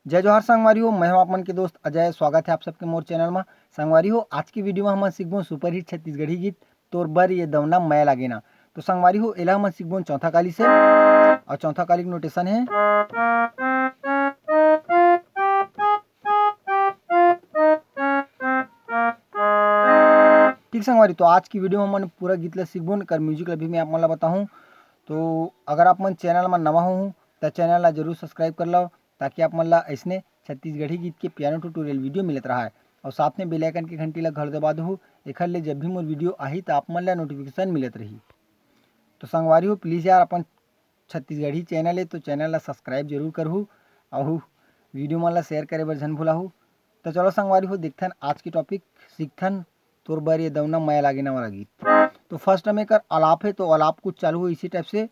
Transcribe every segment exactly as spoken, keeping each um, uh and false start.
जय जोहार संगवारी हो, मैं हूं आप मन के दोस्त अजय। स्वागत है आप सबके मोर चैनल में। संगवारी हो, आज की वीडियो में हमन सीखबो सुपरहिट छत्तीसगढ़ी गीत तोर बर ये दवना मया लागे ना। तो संगवारी हो, एला हमन सीखबो चौथा काली से, और चौथा काली के नोटेशन है। ठीक संगवारी, तो आज की वीडियो में हमन पूरा गीत ला सीखबो, एकर म्यूजिक ला भी मैं आप मन ला बताहूँ। तो अगर आप मन चैनल में नवा हो, तो चैनल ला जरूर सब्सक्राइब कर लो, ताकि आप मन ला अइसने छत्तीसगढ़ी गीत के पियानो ट्यूटोरियल वीडियो मिलत रहा है। और साथ में बेल आइकन के घंटी ला घलो दबा दहू, एखर ले जब भी मोर वीडियो आही, तो आप मन ला नोटिफिकेशन मिलत रही। तो संगवारी हो, प्लीज यार, अपन छत्तीसगढ़ी चैनल है, तो चैनल ला सब्सक्राइब जरूर करहू, और वीडियो मन ला शेयर करे बर झन भुलाहू। तो चलो संगवारी हो, देखथन आज की टॉपिक, सीखथन तोर बर ये दवना मया लागे ना वाला गीत। तो फर्स्ट में एकर अलाप है, तो अलाप कुछ चालू हो इसी टाइप से। हे,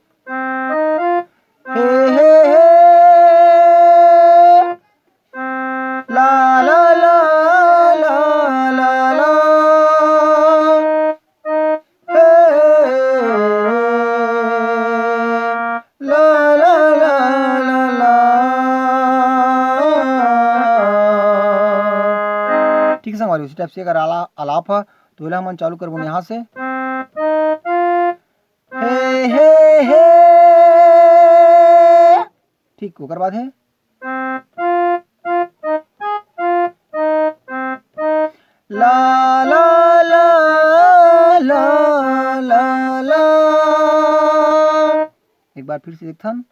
हे, हे, ला, ला, ला, ला, ला, ला। हे, ला, ला, ला, ला, ला। ठीक है संगवारी, उसी टाइप से अगर आला-, अलाप है, तो एला हमन चालू करबो यहाँ से। हे, हे, हे। ठीक, ओकर बाद है। ला, ला, ला, ला, ला, ला। एक बार फिर से देखथन।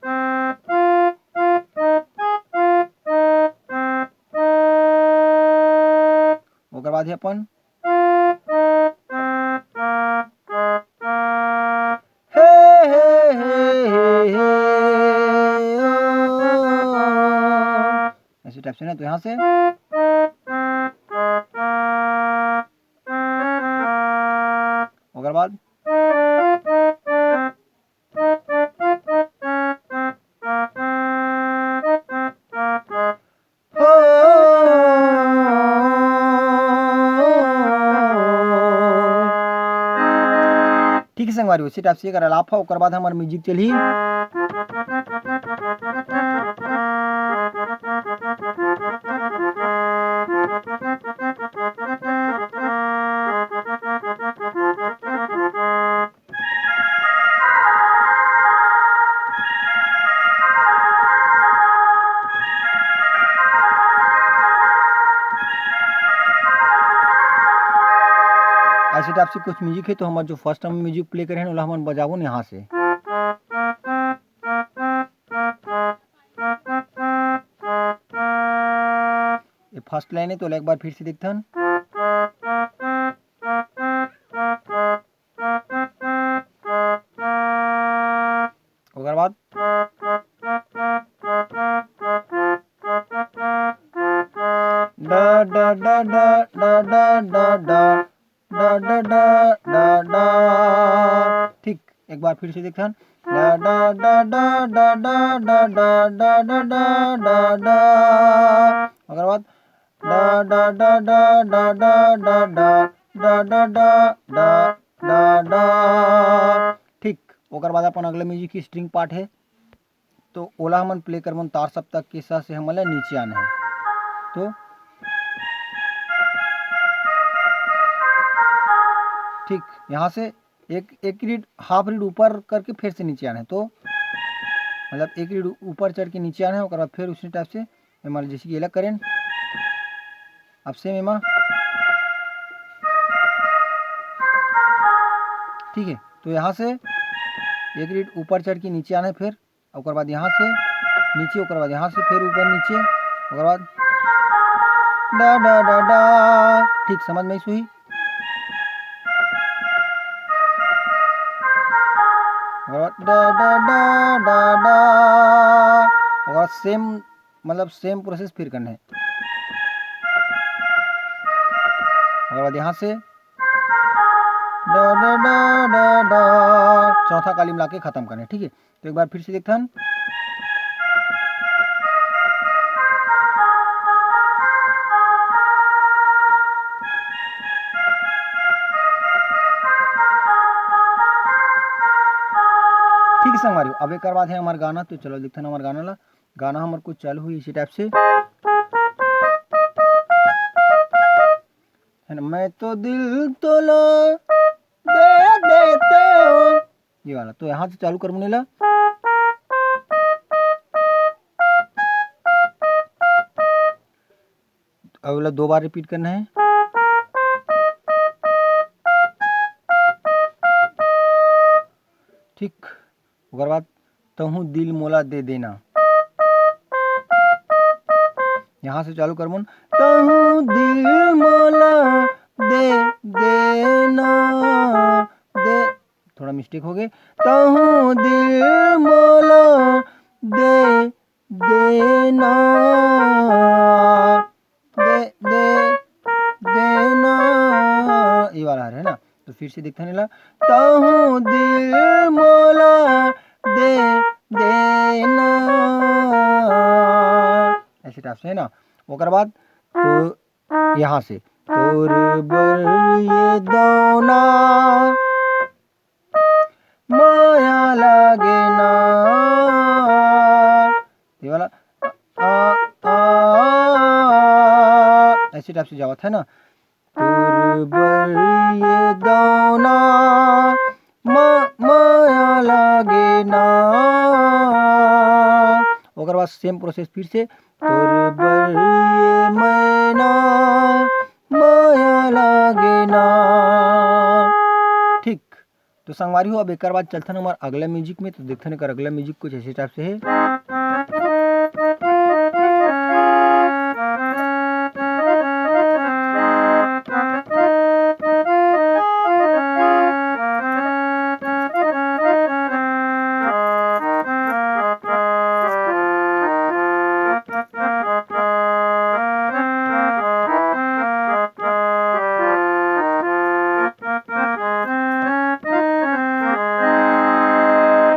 ओकर बाद है अपन। हे, हे, हे, हे, हे, ओ। ऐसे टाइप से ना, तो यहाँ से। ओकर बाद। ठीक है संगवारी, उसी टाइप से एकर अलाप है, ओकर बाद हमर म्यूजिक चलही। ऐसे टाइप से कुछ म्यूजिक है, तो हमर जो फर्स्ट टाइम म्यूजिक प्ले करे हैं, ओला हमन बजाबो न यहाँ से। ये फर्स्ट लाइन है, तो एक बार फिर से देखथन। ओकर बाद डा, डा, डा, डा, डा, डा, डा, डा, डा, डा, डा, डा। ठीक, एक बार फिर से देखथन। डा, डा, डा, डा, डा, डा, डा, डा, डा, डा, डा, डा, डा। ओकर बाद डा, डा, डा, डा, डा, डा, डा, डा, डा, डा, डा, डा, डा, डा। ठीक, ओकर बाद अपन अगला म्यूजिक की स्ट्रिंग पार्ट है, तो ओला हमन प्ले करबन तार सप्तक के सा से हमन ला नीचे आना है। तो ठीक, यहाँ से एक, एक रीड, हाफ रीड ऊपर करके फिर से नीचे आना है। तो मतलब एक रीड ऊपर चढ़ के नीचे आना है, ओकर बाद फिर उसी टाइप से एमा जैसे कि एला करें, अब सेम एमा, ठीक है। तो यहाँ से एक रीड ऊपर चढ़ के नीचे आना है, फिर ओकर बाद यहाँ से नीचे, ओकर बाद यहाँ से फिर ऊपर नीचे, ओकर बाद डा, डा, डा, डा। ठीक, समझ में आई सुही। ओकर बाद डा, डा, डा, डा, डा। ओकर बाद सेम, मतलब सेम प्रोसेस फिर करना है। ओकर बाद यहाँ से डा, डा, डा, डा, डा। चौथा काली मिला के खत्म करना है, ठीक है। तो एक बार फिर से देखथन। ठीक है संगवारी, अब एक बार है हमार गाना, तो चलो देखथन हमार गाना ला। गाना हमर कुछ चालू हुई इसी टाइप से, है ना, मैं तो दिल तोला दे देते हो, ये वाला। तो यहाँ से चालू कर मुनेला, अब वाला दो बार रिपीट करना है। ठीक, ओकर बाद तहूँ दिल मोला दे देना। यहाँ से चालू करबो न, तहूँ दिल मोला दे देना, दे, थोड़ा मिस्टेक हो गए, तहूँ दिल मोला दे देना, दे दे देना, ये वाला है ना। तो फिर से देखते हैं ला, तहूँ दिल मोला दे देना, ऐसे टाइप से, है ना। ओकर बाद तो यहाँ से तोर बर ये दौना माया लागे ना, ये वाला आ, आ, ऐसे टाइप से जावत है ना। तोर बर ये दौना मा-, माया लागे ना। ओकर बाद सेम प्रोसेस फिर से, तोर बर ये मैना माया लागे ना। ठीक, तो संगवारी हो, अब एकर बाद चलथन हमर अगला म्यूजिक में। तो देखथन एकर अगला म्यूजिक कुछ ऐसे टाइप से है।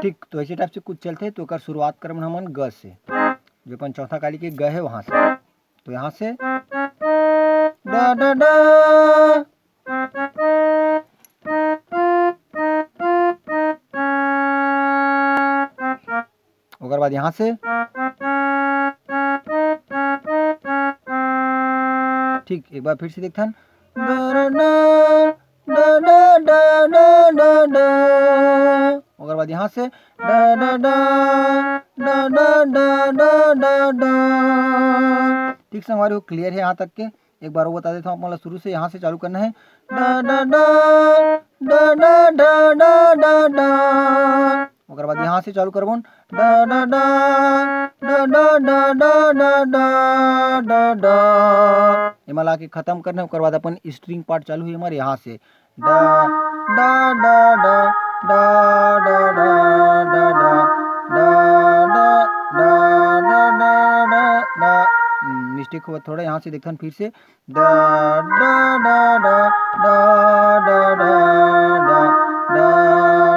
ठीक, तो ऐसे टाइप से कुछ चलते, तो ओकर शुरुआत करबन हमन ग से, जो अपन चौथा काली के ग है, वहाँ से। तो यहाँ से डा, डा, डा। ओकर बाद यहाँ से, ठीक, एक बार फिर से देखथन, डा, डा, डा, डा, डा, डा, डा, डा, डा। ओकर बाद यहाँ से, डा, डा, डा, डा, डा, डा, डा, डा, डा। ठीक, संगवारी हो, क्लियर है यहाँ तक के। एक बार वो बता देता हूँ, आप मन ला शुरू से यहाँ से चालू करना है। डा, डा, डा, डा, डा, डा, डा, डा, डा। ओकर बाद यहाँ से चालू करबो न। डा, डा, डा, डा, डा, डा, डा, डा, डा, डा, डा। एमा ला के खत्म करना है, ओकर बाद अपन स्ट्रिंग पार्ट चालू हुई हमारे यहाँ से। डा, डा, डा, डा, डा, डा, डा, डा, डा, डा, डा, डा, डा, डा, डा, डा। हम्म, मिस्टेक हुआ थोड़ा, यहाँ से देखथन फिर से। डा, डा, डा, डा, डा, डा, डा, डा, डा,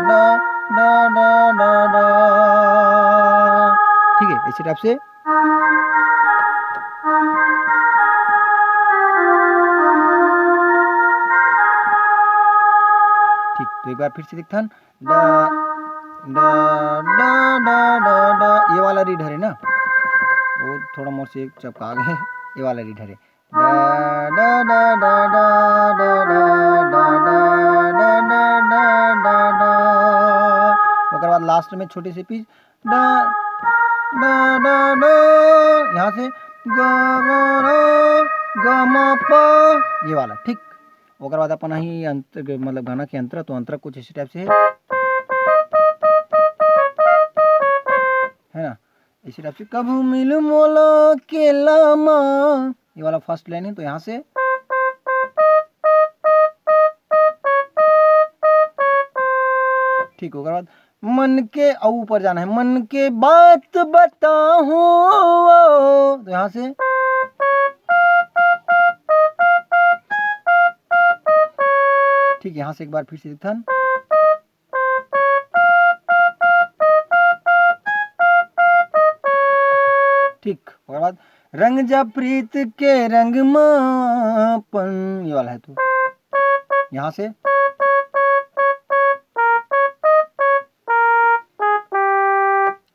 डा, डा, डा, डा, डा। ठीक है, इसी टाइप से। ठीक, तो एक बार फिर से देखथन। डा, डा, डा, डा, डा, डा, ये वाला रीड हरे ना, वो थोड़ा मोर से चपका गए, ये वाला रीड हरे। डा, डा, डा, डा, डा, डा, डा, डा, डा, डा, डा, डा, डा। ओकर बाद लास्ट में छोटे से पिच, डा, डा, डा, डा, यहाँ से ग, ग, रे, ग, म, प, ये वाला, ठीक। ओकर बाद अपन आही अंत-, मतलब गाना के अंतरा, तो अंतरा कुछ इसी टाइप से है, है ना, इसी टाइप से, "कभू मिल मोला अकेला मा", ये वाला फर्स्ट लाइन है, तो यहाँ से ठीक, ओकर बाद मन के, अउ ऊपर जाना है, "मन के बात बताहूँ", तो यहाँ से ठीक, यहाँ से एक बार फिर से देखथन। ठीक, ओकर बाद रंग जा प्रीत के रंग मा अपन, ये वाला है तू। यहाँ से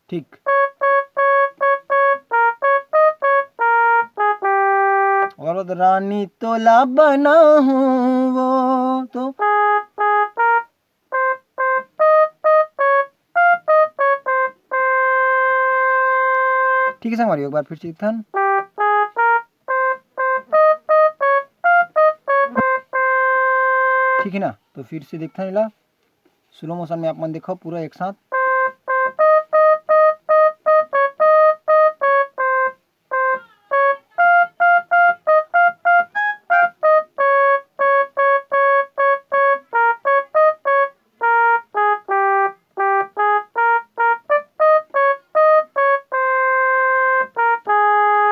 ठीक, औरत रानी तोला बनाहूँ वो तो। ठीक है संगवारी, एक बार फिर से देखथन। ठीक है ना, तो फिर से देखथन एला स्लो मोशन में, आप मन देखो पूरा एक साथ।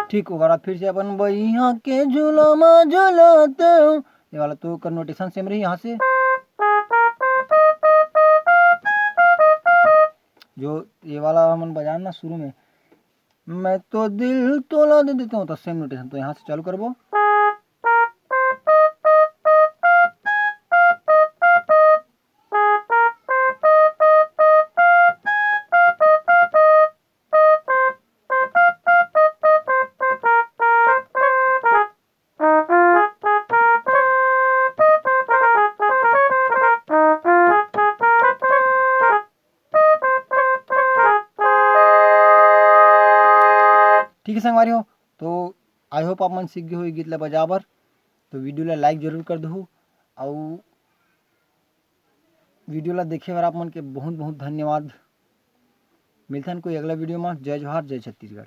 ठीक, ओकर बाद फिर से अपन बइहा के झूला मा झूलत हूँ। ये वाला तो कर नोटेशन सेम रही यहाँ से। जो ये वाला हमन बजान ना शुरू में, मैं तो दिल तोला दे देता हूँ, तो सेम नोटेशन। तो यहाँ से चालू करबो। ठीक है संगवारी हो, तो आई होप आप मन सीख गए हो ये गीत ला बजा बर। तो वीडियो ला लाइक जरूर कर दहू, अउ वीडियो ला देखे बर आप मन के बहुत बहुत धन्यवाद। मिलथन कोई अगला वीडियो में। जय जोहार, जय छत्तीसगढ़।